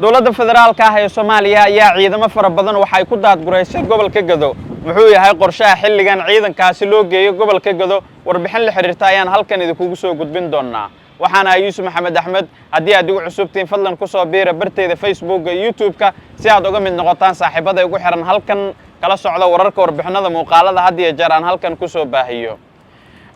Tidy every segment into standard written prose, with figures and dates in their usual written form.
Dowladda federaalka ah ee Soomaaliya ayaa ciidamo fara badan waxay ku daadguraysay gobolka Gado. Muxuu yahay qorshaha xilligan ciidankaasi loo geeyo gobolka Gado? Warbixin la xiriirta ayaan halkan idinkugu soo gudbin doonaa. Waxaana Yuusuf Maxamed Axmed. Haddii aad igu cusubtihiin, fadlan kusoo biira barteyda Facebookga iyo YouTube-ka si aad uga mid noqotaan saaxiibada igu xiran, halkan kala socda wararka, warbixinada, muuqaalada had iyo jeer aan halkan kusoo baahiyo.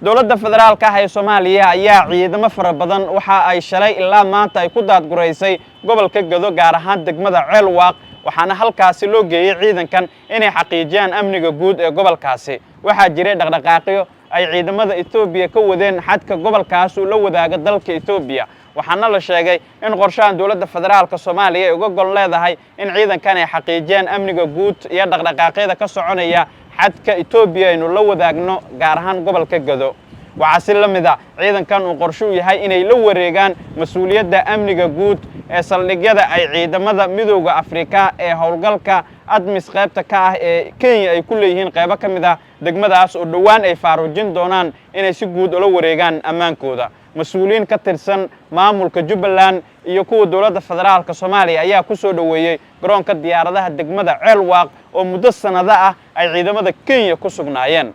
Dowladda federaalka ah ee Soomaaliya ayaa ciidamo fara badan waxa ay shalay ilaa maanta ay ku daadguraysay gobolka Gado, gaar ahaan degmada Ceelwaaq, waxaana halkaasi loo geeyey ciidankan inay xaqiijiyaan amniga guud ee gobolkaasi. Waxaa jiray dhaqdhaqaaqyo ay ciidamada Etoobiya ka wadeen xadka gobolkaas uu la wadaago dalka Etoobiya, waxaana la sheegay in qorshahan dowladda federaalka Soomaaliya ay uga gol leedahay in ciidankan ay xaqiijiyaan amniga guud iyo dhaqdhaqaaqyada ka soconaya xadka Etoobiya aynu la wadaagno, gaar ahaan gobolka Gado. Waxaa si la mid a ciidankan uu qorsho u yahay inay la wareegaan mas-uuliyadda amniga guud ee saldhigyada ay ciidamada Midowda Afrika ee howlgalka ATMIS qaybta ka ah ee Kenya ay ku leeyihiin qaybo ka mid ah degmadaas, oo dhowaan ay faaruujin doonaan, inay si guud ula wareegaan ammaankooda. Mas-uuliyiin ka tirsan maamulka Jubbaland iyo kuwa dowladda federaalka Soomaaliya ayaa ku soo dhoweeyey garoonka diyaaradaha degmada Ceelwaaq, oo muddo sannado ah ay ciidamada Kenya ku sugnaayeen.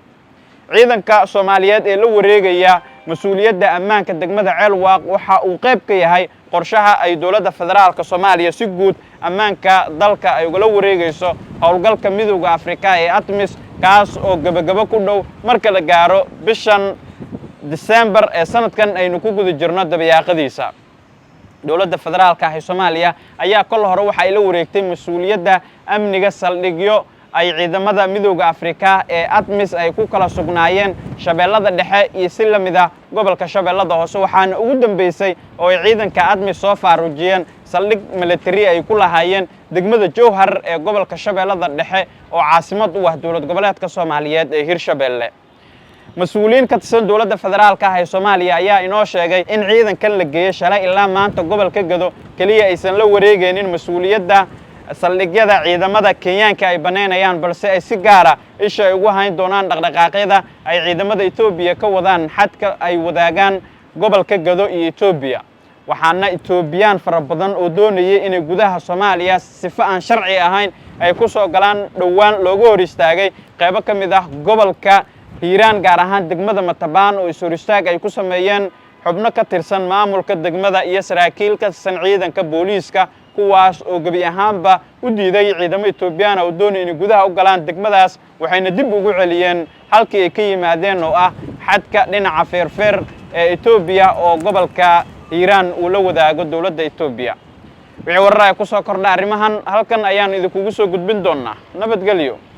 Ciidanka Soomaaliyeed ee la wareegaya mas-uuliyadda ammaanka degmada Ceelwaaq waxa uu qayb ka yahay qorshaha ay dowladda federaalka Soomaaliya si guud ammaanka dalka ay ugala wareegayso howlgalka Midowda Afrika ee ATMIS, kaas oo gebagabo ku dhow marka la gaaro bishan Disembar ee sanadkan aynu ku guda jirno dabayaaqadiisa. Dowladda federaalka ah ee Soomaaliya ayaa kol hore waxa ay la wareegtay mas-uuliyadda amniga saldhigyo ay ciidamada Midowda Afrika ee ATMIS ay ku kala sugnaayeen Shabeellada Dhexe iyo si la mid ah gobolka Shabeellada Hoose, waxaana ugu dambeysay oo ay ciidanka ATMIS soo faaruujiyeen saldhig military ay ku lahaayeen degmada Jowhar ee gobolka Shabeellada Dhexe, oo caasimad u ah dowlad goboleedka Soomaaliyeed ee Hirshabeelle. Mas-uuliyiin ka tirsan dowladda federaalka ah ee Soomaaliya ayaa inoo sheegay in ciidankan la geeyey shalay ilaa maanta gobolka Gado keliya aysan la wareegaynin mas-uuliyadda saldhigyada ciidamada Kenyaanka ay bannaynayaan, balse ay si gaara isha ay ugu hayn doonaan dhaqdhaqaaqyada ay ciidamada Etoobiya ka wadaan xadka ay wadaagaan gobolka Gado iyo Etoobiya. Waxaana Etoobiyaan fara badan oo doonayay inay gudaha Soomaaliya sifo aan sharci ahayn ay ku soo galaan dhowaan looga hor istaagay qaybo ka mid ah gobolka Hiiraan, gaar ahaan degmada Matabaan, oo is hor istaag ay ku sameeyeen xubno ka tirsan maamulka degmada iyo saraakiil ka tirsan ciidanka booliiska, kuwaas oo gebi ahaanba u diiday ciidamo Etoobiyaana oo doonaya inay gudaha u galaan degmadaas, waxayna dib ugu celiyeen halkii ay ka yimaadeen, oo ah xadka dhinaca Feerfeer ee Etoobiya, oo gobolka Hiiraan uu la wadaago dowladda Etoobiya. Wixii warar ay ku soo kordha arrimahan, halkan ayaan idinkugu soo gudbin doonaa. Nabadgelyo.